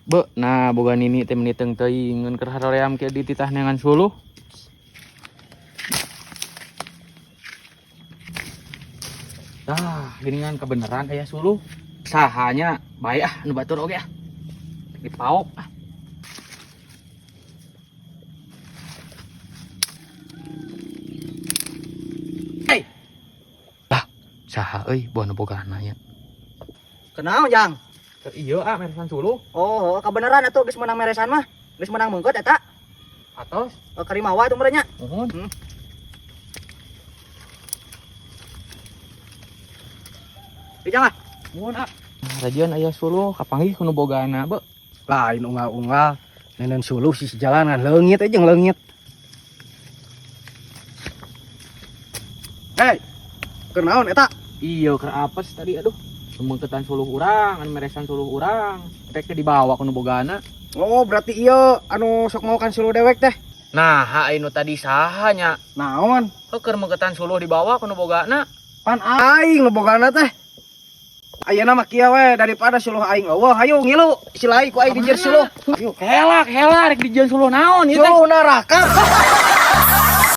Be, nah boga nini teh meuni teuing ngeun keur haroream kieu dititah neangan suluh. Tah, geuningan kebeneran aya suluh. Sahanya bae ah nu batur oge ah. Dipaok ah. Hey. Lah, saha euy buah nu bogana nya. Kenal, Jang? Iya ah meresan suluh. Oh, kebenaran atuh geus menang meresan mah. Geus menang meungkeut eta. Atos. Oh, karimawa atuh meureun nya. Muhun. Di Jang ah. Muhun ah. Rajian aya suluh kapanggih ku nu bogana be. Lain unggal-unggal nenen suluh sisi jalanan leungit aja leungit. Hei, kenaon eta? Iya keur apes tadi aduh. Meungkeutan suluh urang, anu meresan suluh urang. Rek teh dibawa ku nu bogana. Oh, berarti iya anu sok mau kan suluh dewek teh. Nah, ha anu tadi saha nya? Naon? Heuh keur meungkeutan suluh dibawa ku nu bogana. Pan aing nu bogana teh. Ayeuna mah kieu we daripada suluh aing eueuh, hayu ngilu silai ku aing dijieun suluh. Ayo, hela, hela rek dijieun suluh naon ieu teh? Suluh neraka.